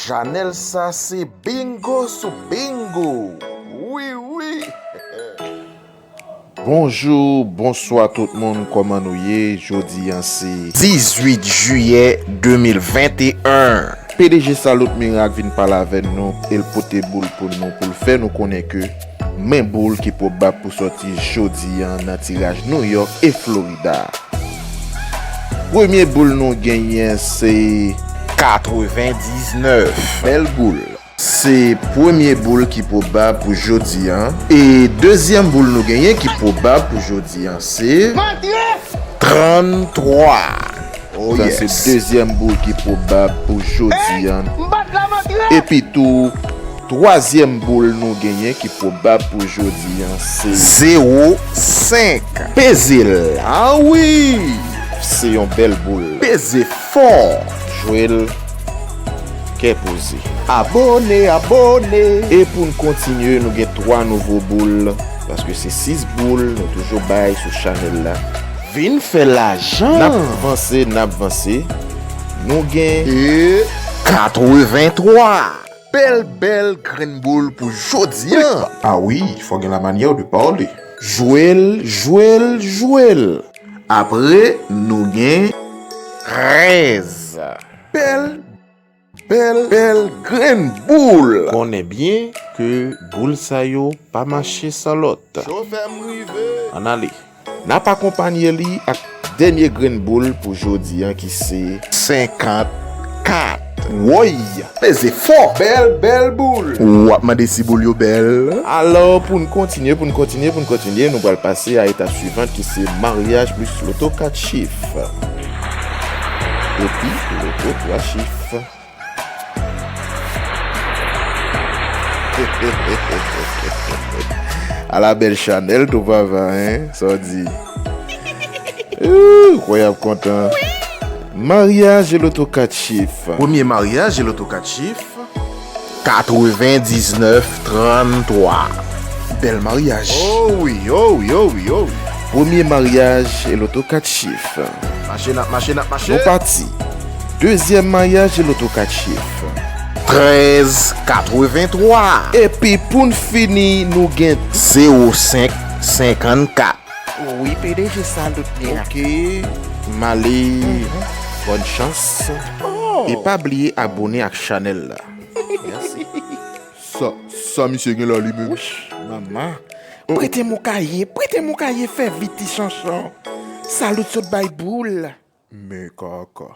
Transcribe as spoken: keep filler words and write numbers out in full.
Chanèl sa se bingo sou bingo. Wi, wi. Bonjou, bonswa tout moun, kòman nou ye? Jodi a se dizuit jiyè de mil venteyen. P D G Salot Mirak vin pale avè nou, e l pote boul pou nou, pou l fè nou konnen ke men boul ki pwobab pou sòti jodi a nan tiraj New York e Florida. Premye boul nou genyen se katrevendiznèf. Bèl boul. Se premye boul ki pwobab pou jodi a. E dezyèm boul nou genyen ki pwobab pou jodi a se tranntwa. Oh, sa se yes. Dezyèm boul ki pwobab pou jodi a. Epi tou, twazyèm boul nou genyen ki pwobab pou jodi a se zewo senk. Peze l. Ah wi! Se yon bèl boul. Peze fò. Jwe l kè poze. Abòne, abòne. E pou n kontinye, nou gen twa nouvo boul, paske se sis boul nou toujou bay sou chanèl la. Vin fè lajan. N ap vanse, n ap vanse. Nou gen e katrevenntwa. Bèl, bèl grenn boul pou jodi a. Ah wi, fò gen la manyè de pale. Jwe l, jwe l, jwe l. Apre, nou gen trèz. Bèl, bèl, bèl grenn boul. Konnen byen ke boul sa yo pa mache san lòt. Chofè m rive. Ann ale. N ap akonpanye li ak dènye grenn boul pou jodi a ki se senkannkat. Woy! Peze fò! Bèl, bèl boul! W ap mande si boul yo bèl. Alò, pou n kontinye, pou n kontinye, pou n kontinye, nou pral pase a etap swivan ki se maryaj plis loto kat chif. Epi, loto twa chif. Ala bèl chanèl tou papa, en? Sa w di? Ooh, kwè y ap kontan. Maryaj e loto kat chif. Premye maryaj e loto kat chif. Katrevendiznèf tranntwa. Bèl maryaj. Oh wi, oh wi, oh wi, oh wi. Premye maryaj e loto kat chif. Mache, n ap mache, n ap mache. Nou pati. Dezyèm maryaj e loto kat chif. Trèz katrevenntwa. Epi pou n fini, nou gen zewo senk senkannkat. Wi, P D G Salot Mirak. Ok, m ale. Mhm. Bòn chans. Oh. E pa bliye abòne ak chanèl la. Mèsi. Sa, sa misye gen la li menm? Wouch, manman. Prete m yon kaye, prete m yon kaye, fè vit ti chanchon. Salot sot bay boul. Men kaka.